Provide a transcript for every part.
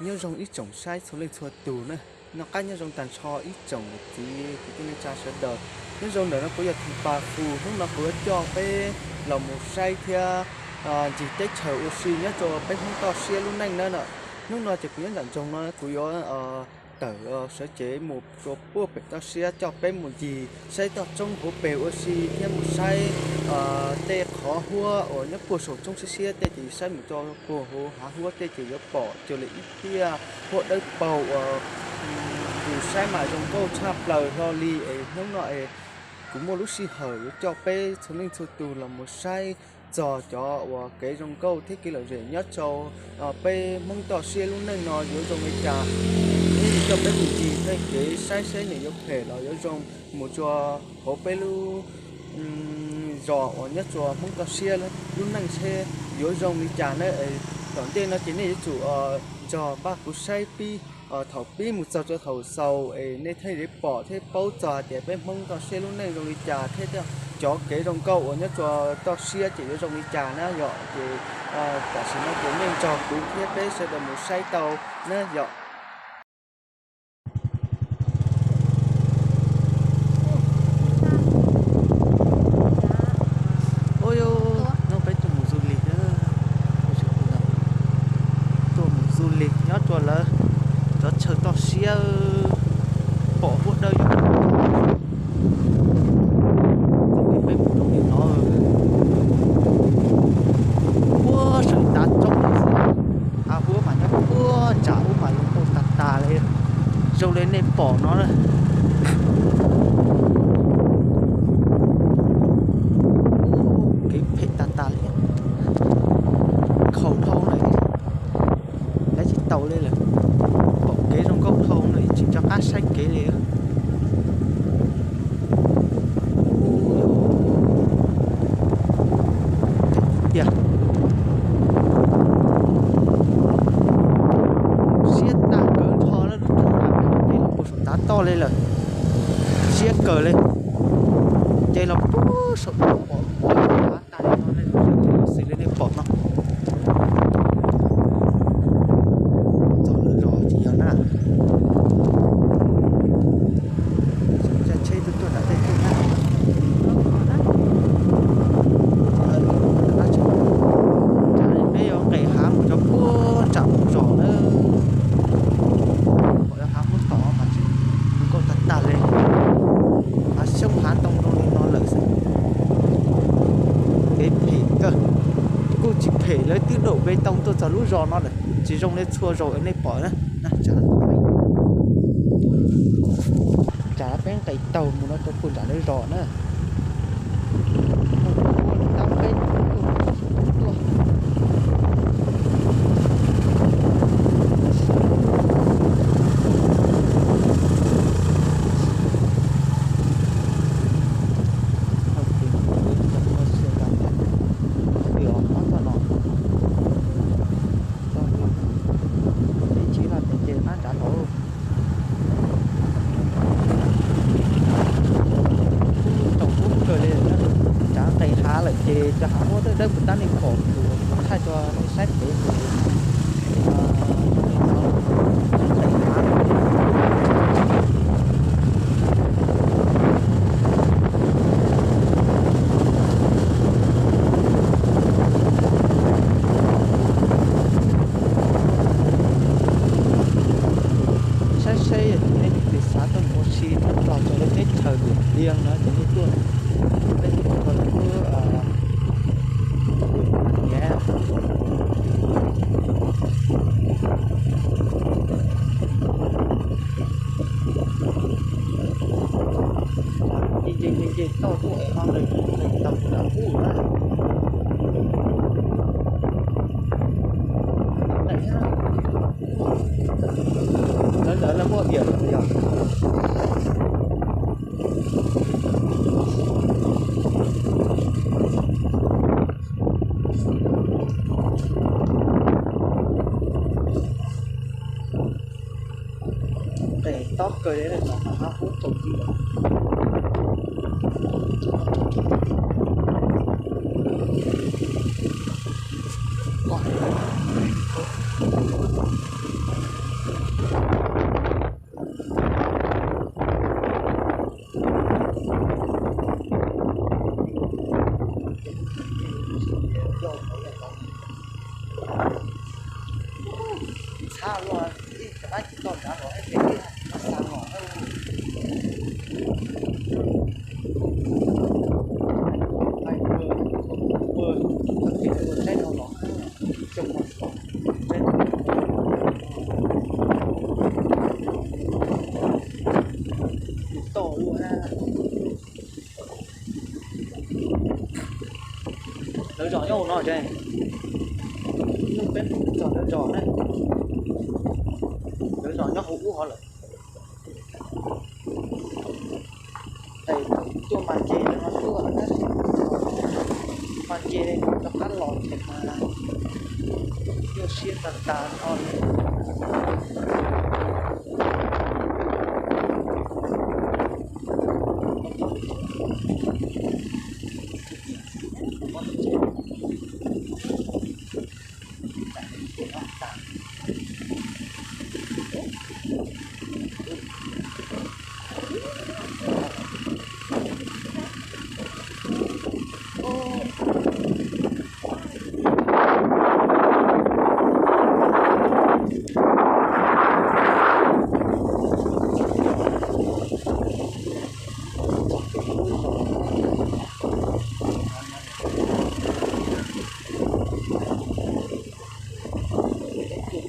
Nyob zoo ib tsoom saib txhua leej txhua tus na. Noj qab nyob zoo tag nrho ib tsoom niam txiv kwv tij neej tsa sawv daws. Nyob zoo ntawm no kuv yog Thaj Pas Fus, hnub no kuv yuav coj peb los mus saib thiab ncig teb chaws ua si nyob rau peb Hmoob toj siab lub neej na. Hnub no ces kuv nyob nram nroog no kuv yuav tawm sawv cev mus rau puag pem toj siab coj peb mus ncig saib toj roob hauv pes ua si thiab mus saib tej qhov huab uas nyob puag saum roob siab siab tej ces saib mus rau puag hauv hav huab tej ces yuav pom cuag li ib tiaj huab dawb paug uas yus saib mas zoo nkauj tshaj plaws hlo li es hnub no es kuv muaj lub sij hawm yuav coj peb txhua leej txhua tus los mus saib txog cov uas kev zoo nkauj thiab kev lom zem nyob rau peb Hmoob toj siab lub neej no yuav zoo li cas. Thiab yuav coj peb mus ncig tej kev saib seb nws yuav phem los yuav zoo mus rau hauv peb lub zos uas nyob rau Hmoob toj siab lub neej seb yuav zoo li cas na. Tom ntej no ces nej yuav tsum nrog npaj kuv saib pib thaum pib mus txog rau thaum xaus es nej thiaj li pom thiab paub txog hais tias peb Hmoob toj siab lub neej zoo li cas thiab cov kev zoo nkauj uas nyob rau toj siab ces yuav zoo li cas na yom. Ces tam sim no ces nej nrog kuv thiab peb sawv daws mus saib tau na yom. Hnub peb tuaj mus du lịch, tuaj mus du lịch nyob rau lawv cov chaw toj siab, pom huab dawb, peb mus rau li no, puag saum tav roob, hav huab mas nyob puag nram ub mas zoo nkauj tag tag li, zoo li nej pom no na. Kev phem tag tag li, khaus dhau lawm, lawv tsis taus li lawm, pom kev zoo nkauj dhau lawm tsis nco qab saib kev li. Tiag, siab tag kawg nrho lawm, ces los puag saum tav toj li lawm, siab kawg li, ces los puag saum tav pom tas li no, xws li nej pom no. Txog lawv zos tsis yog na. Tsheb tuaj tuaj nram tej tuaj na. Peb yuav nqes hav mus rau puag nram mus zos na. Pom hav muab tom mas tsis zoo nkauj tag tag li. Hav xyoob hav ntoo zoo li no lawm xwb. Kev phem kawg, kuj tsis phem, lawv twb daum pe too tuaj txog lub zos no lawm, tsis zoo li txhua zaus nej pom na. Tsam peb nqes taug mus no rau puag nram lawv zos na. Tab peb tuaj. Teb tsis loj ces nab nrad hauv. Tsaus ntuj kawg li, nrad nqes hav lawm ces cov hav muab dawb dawb puas tab nej pom, kuv thaij rua nej saib kev. Saib seb yog nej leej twg xav tuaj mus ua si nyob rau lub teb chaws Vias Vias no ces nej tuaj, nej tuaj mus rau lub Vias Vias. Nce nce nce nce toj tuaj es ho nqes nqes taug nram ub na. Lawv ntawd lawv muaj diam lawm yog. Nqes tob kawg li, no mas hab hub tau tib. Thab luaj ib cov dab tsis toj nrad los ib pliag ib xa los. Ua tag kis ua tsaib dhau los, xyoo no tsaib dhau los, tsis toj ua na. Lawv zos nyob hauv no tsev, peb txog lawv zos na, lawv zos nyob hauv ub hov lawm. Tes tuaj mas nce no tuaj, mas nce rov qab los ces mas nyuaj siab tag tag no li.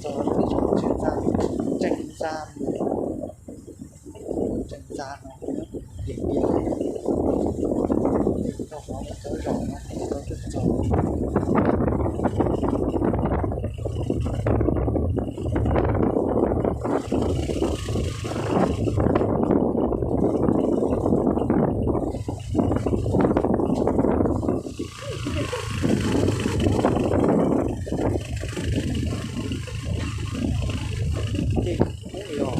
Txog tseem ntxa, tseem ntxa no, tias tias tau qhov cov zos no tau coj txog. Ces ub yog